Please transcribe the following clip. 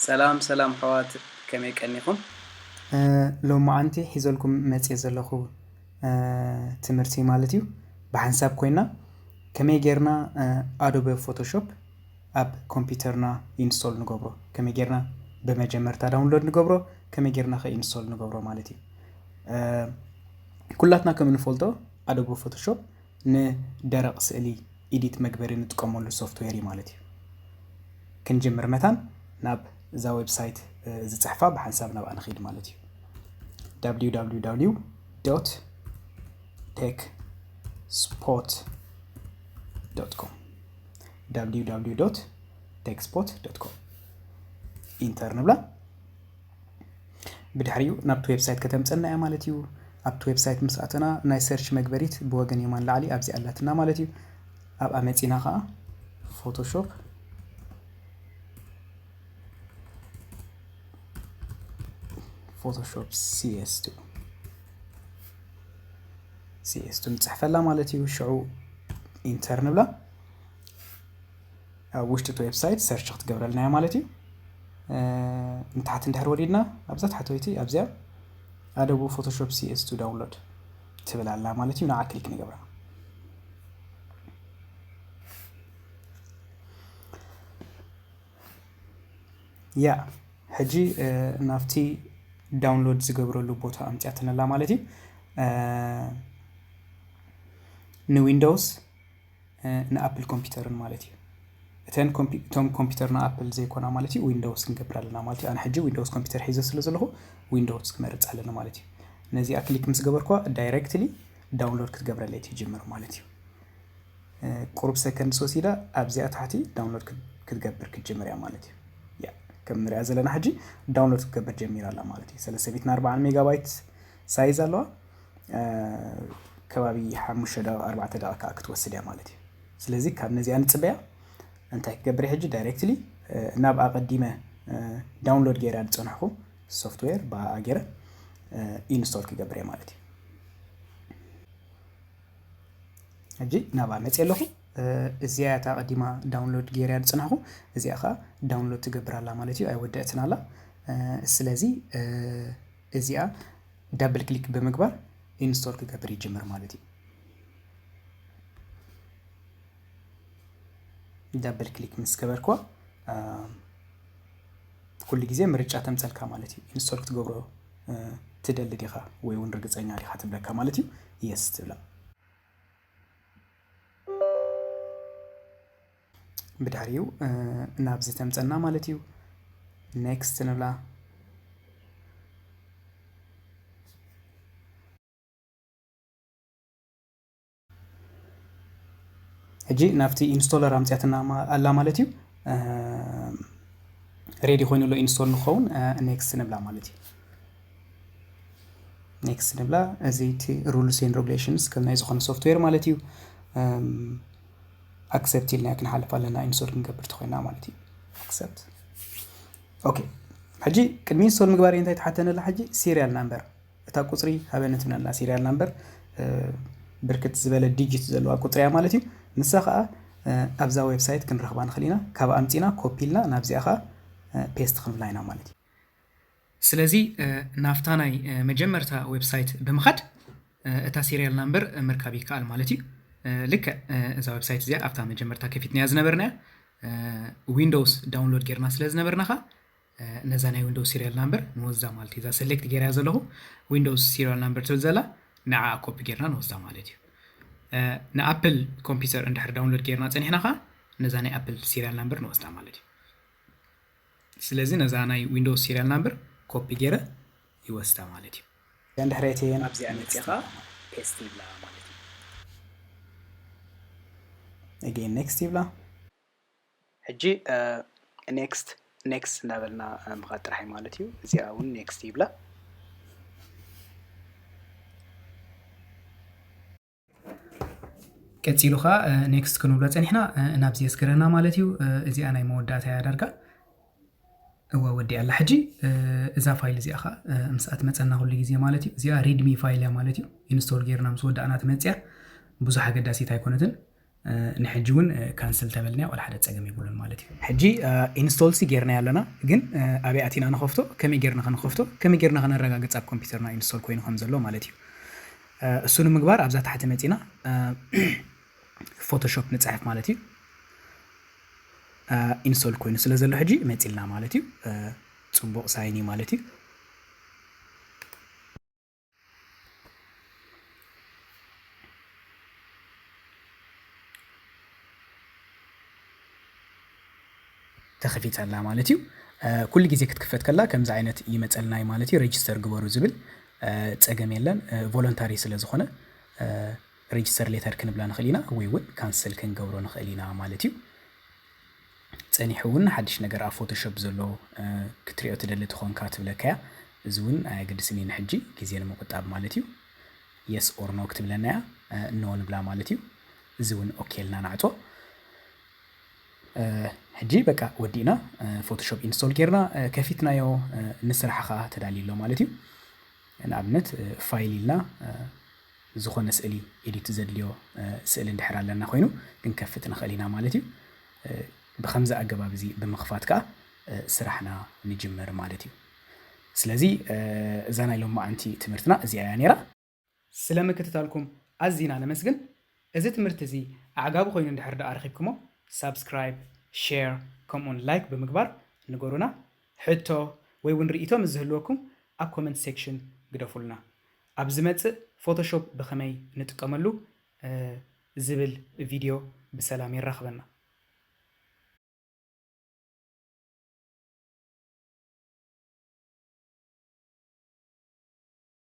ሰላም ሰላም ኣሕዋት፣ ከመይ ቀኒኹም? ሎማዓንቲ ሒዘልኩም መፅየ ዘለኹ ትምህርቲ ማለት እዩ፣ ብሓንሳብ ኮይና ከመይ ጌርና ኣዶበ ፎቶሾፕ ኣብ ኮምፒውተርና ኢንስቶል ንገብሮ፣ ከመይ ጌርና ብመጀመርታ ዳውንሎድ ንገብሮ፣ ከመይ ጌርና ከ ኢንስቶል ንገብሮ ማለት እዩ። ኩላትና ከም እንፈልጦ ኣዶበ ፎቶሾፕ ንደረቕ ስእሊ ኢዲት መግበሪ ንጥቀመሉ ሶፍትዌር እዩ ማለት እዩ። ክንጅምር መታን ናብ እዛ ዌብሳይት ዝፅሕፋ ብሓንሳብ ናብኣ ንኸይድ ማለት እዩ። www tech spot com www tech spot com ኢንተር ንብላ። ብድሕሪኡ ናብቲ ዌብሳይት ከተምፀና እያ ማለት እዩ። ኣብቲ ዌብሳይት ምስ ኣተና ናይ ሰርች መግበሪት ብወገን የማን ላዕሊ ኣብዚኣ ኣላትና ማለት እዩ። ኣብኣ መፂና ከዓ ፎቶሾፕ ፎቶሾፕ CS2 CS2 ንፅሕፈላ ማለት እዩ። ሽዑ ኢንተር ንብላ። ኣብ ውሽጢ እቲ ዌብሳይት ሰርች ክትገብረልና እያ ማለት እዩ። ንታሕቲ እንድሕር ወሪድና ኣብዛ ታሕተወይቲ ኣብዚኣ ኣዶቡ ፎቶሾፕ CS2 ዳውንሎድ ትብል ኣላ ማለት እዩ። ንዓ ክሊክ ንገብራ። ያ ሕጂ ናብቲ ዳውንሎድ ዝገብረሉ ቦታ ኣምፅያትነላ ማለት እዩ። ንዊንዶውስ ንኣፕል ኮምፒውተርን ማለት እዩ። እተን እቶም ኮምፒውተርና ኣፕል ዘይኮና ማለት እዩ ዊንዶውስ ክንገብር ኣለና ማለት እዩ። ኣነ ሕጂ ዊንዶውስ ኮምፒውተር ሒዘ ስለ ዘለኹ ዊንዶውስ ክመርፅ ኣለና ማለት እዩ። ነዚኣ ክሊክ ምስ ገበርኳ ዳይሬክትሊ ዳውንሎድ ክትገብረለይ ትጅምር ማለት እዩ። ቁሩብ ሰከንድስ ወሲዳ ኣብዚኣ ታሕቲ ዳውንሎድ ክትገብር ክትጅምር እያ ማለት እዩ። ከም ንሪኣ ዘለና ሕጂ ዳውንሎድ ክትገብር ጀሚራ ኣላ ማለት እዩ። ሰለስተ ሚእትን ኣርባዓን ሜጋባይት ሳይዝ ኣለዋ። ከባቢ ሓሙሽተ ደቂቕ ኣርባዕተ ደቂቕ ከዓ ክትወስድ እያ ማለት እዩ። ስለዚ ካብ ነዚኣ ንፅበያ እንታይ ክገብር ሕጂ ዳይሬክትሊ ናብ ኣቐዲመ ዳውንሎድ ገይራ ዝፀናሕኩ ሶፍትዌር ብኣኣ ገይረ ኢንስቶል ክገብር እየ ማለት እዩ። ሕጂ ናብኣ መፅእ ኣለኹ። እዚኣ እታ ቀዲማ ዳውንሎድ ገይርያ ዝፅናሕኩ እዚኣ ከዓ ዳውንሎድ ትገብር ኣላ ማለት እዩ። ኣይወደእትን ኣላ። ስለዚ እዚኣ ዳብል ክሊክ ብምግባር ኢንስቶል ክገብር ይጅምር ማለት እዩ። ዳብል ክሊክ ምስ ገበርኳ ኩሉ ግዜ ምርጫ ተምፀልካ ማለት እዩ። ኢንስቶል ክትገብሮ ትደሊ ዲኻ ወይ እውን ርግፀኛ ዲኻ ትብለካ ማለት እዩ። የስ ትብላ። ብድሕሪኡ ናብዚ ተምፀና ማለት እዩ። ኔክስት ንብላ። ሕጂ ናብቲ ኢንስቶለር ኣምፅያትና ኣላ ማለት እዩ። ሬዲ ኮይኑ ኣሎ ኢንስቶል ንኸውን። ኔክስት ንብላ ማለት እዩ። ኔክስት ንብላ። እዚ እቲ ሩልስ ኤንድ ሬጉሌሽንስ ከም ናይ ዝኾነ ሶፍትዌር ማለት እዩ። ኣክሰፕት ኢልና ክንሓልፍ ኣለና ኢንስቶል ክንገብር ተኮይና ማለት እዩ። ኣክሰፕት። ኦኬ። ሕጂ ቅድሚ ኢንስቶል ምግባር እንታይ ተሓተነላ? ሕጂ ሲሪያል ናምበር እታ ቁፅሪ ሃበኒ ትብለና። ሲሪያል ናምበር ብርክት ዝበለ ዲጂት ዘለዋ ቁፅሪ እያ ማለት እዩ። ንሳ ከዓ ኣብዛ ዌብሳይት ክንረኽባ ንኽእል ኢና። ካብ ኣምፂና ኮፒ ኢልና ናብዚኣ ከዓ ፔስት ክንብላ ኢና ማለት እዩ። ስለዚ ናብታ ናይ መጀመርታ ዌብሳይት ብምኻድ እታ ሲሪያል ናምበር ምርካብ ይከኣል ማለት እዩ። ልክዕ እዛ ዌብሳይት እዚኣ ኣብታ መጀመርታ ከፊትናያ ዝነበርና ዊንዶውስ ዳውንሎድ ጌርና ስለ ዝነበርና ኸዓ ነዛ ናይ ዊንዶውስ ሲሪያል ናምበር ንወስዳ ማለት እዩ። እዛ ሰሌክት ጌርያ ዘለኹ ዊንዶውስ ሲሪያል ናምበር ትብል ዘላ ንዓ ኮፒ ጌርና ንወስዳ ማለት እዩ። ንኣፕል ኮምፒውተር እንድሕር ዳውንሎድ ጌርና ፀኒሕና ኸዓ ነዛ ናይ ኣፕል ሲሪያል ናምበር ንወስዳ ማለት እዩ። ስለዚ ነዛ ናይ ዊንዶውስ ሲሪያል ናምበር ኮፒ ጌረ ይወስዳ ማለት እዩ። እንድሕር እትየን ኣብዚኣ መፂኻ ፔስት ይብላ ማለት እዩ። ኣጌን ኔክስት ይብላ። ሕጂ ኔክስት ኔክስት እናበልና ምኻድ ጥራሕ እዩ ማለት እዩ። እዚኣ እውን ኔክስት ይብላ። ቀፂሉ ከዓ ኔክስት ክንብሎ ፀኒሕና ናብዚ የስገረና ማለት እዩ። እዚኣ ናይ መወዳእታ እያ ዳርጋ። እዋ ወዲኣ ኣላ። ሕጂ እዛ ፋይል እዚኣ ከዓ ምስኣ ትመፀና ኩሉ ግዜ ማለት እዩ። እዚኣ ሪድሚ ፋይል እያ ማለት እዩ። ኢንስቶል ጌርና ምስ ወዳእና ትመፅያ ብዙሕ ኣገዳሲት ኣይኮነትን። ንሕጂ እውን ካንስል ተበልናያ ዋላ ሓደ ጸገም የብሉን ማለት እዩ። ሕጂ ኢንስቶል ሲ ጌርናዮ ኣለና፣ ግን ኣበይ ኣቲና ንኸፍቶ፣ ከመይ ጌርና ከንኸፍቶ፣ ከመይ ጌርና ከነረጋግጽ ኣብ ኮምፒውተርና ኢንስቶል ኮይኑ ከም ዘሎ ማለት እዩ። እሱ ንምግባር ኣብዛ ታሕቲ መጺና ፎቶሾፕ ንጽሕፍ ማለት እዩ። ኢንስቶል ኮይኑ ስለ ዘሎ ሕጂ መጺልና ማለት እዩ። ጽቡቕ ሳይን እዩ ማለት እዩ። ተኸፊታ ኣላ ማለት እዩ። ኩሉ ግዜ ክትክፈት ከላ ከምዚ ዓይነት ይመጸልና እዩ ማለት እዩ። ሬጅስተር ግበሩ ዝብል ጸገም የለን። ቮለንታሪ ስለ ዝኾነ ሬጅስተር ሌተር ክንብላ ንኽእል ኢና ወይ እውን ካንስል ክንገብሮ ንኽእል ኢና ማለት እዩ። ጸኒሑ እውን ሓድሽ ነገር ኣብ ፎቶሾፕ ዘሎ ክትሪኦ ትደሊ ትኾንካ ትብለካ እያ። እዚ እውን ኣየገድስን እዩ ንሕጂ ግዜ ንምቁጣብ ማለት እዩ። የስ ኦር ኖ ክትብለና እያ። ኖ ንብላ ማለት እዩ። እዚ እውን ኦኬ ኢልና ንዓጾ። ሕጂ በቃ ወዲእና ፎቶሾፕ ኢንስቶል ጌርና ከፊትናዮ፣ ንስራሕ ኸዓ ተዳልዩ ኣሎ ማለት እዩ። ንኣብነት ፋይል ኢልና ዝኾነ ስእሊ ኤዲት ዘድልዮ ስእሊ እንድሕር ኣለና ኮይኑ ክንከፍት ንኽእል ኢና ማለት እዩ። ብኸምዚ ኣገባብ እዚ ብምኽፋት ከዓ ስራሕና ንጅምር ማለት እዩ። ስለዚ እዛ ናይ ሎማዓንቲ ትምህርትና እዚኣ እያ ነይራ። ስለ ምክትታልኩም ኣዚና ነመስግን። እዚ ትምህርቲ እዚ ኣዕጋቢ ኮይኑ እንድሕር ደኣ ረኺብኩሞ ሳብስክራይብ፣ ሼር ከምኡውን ላይክ ብምግባር ንገሩና። ሕቶ ወይ እውን ርእይቶ ምስ ዝህልወኩም ኣብ ኮመንት ሴክሽን ግደፉልና። ኣብ ዝመጽእ ፎቶሾፕ ብኸመይ ንጥቀመሉ ዝብል ቪድዮ ብሰላም የራኽበና።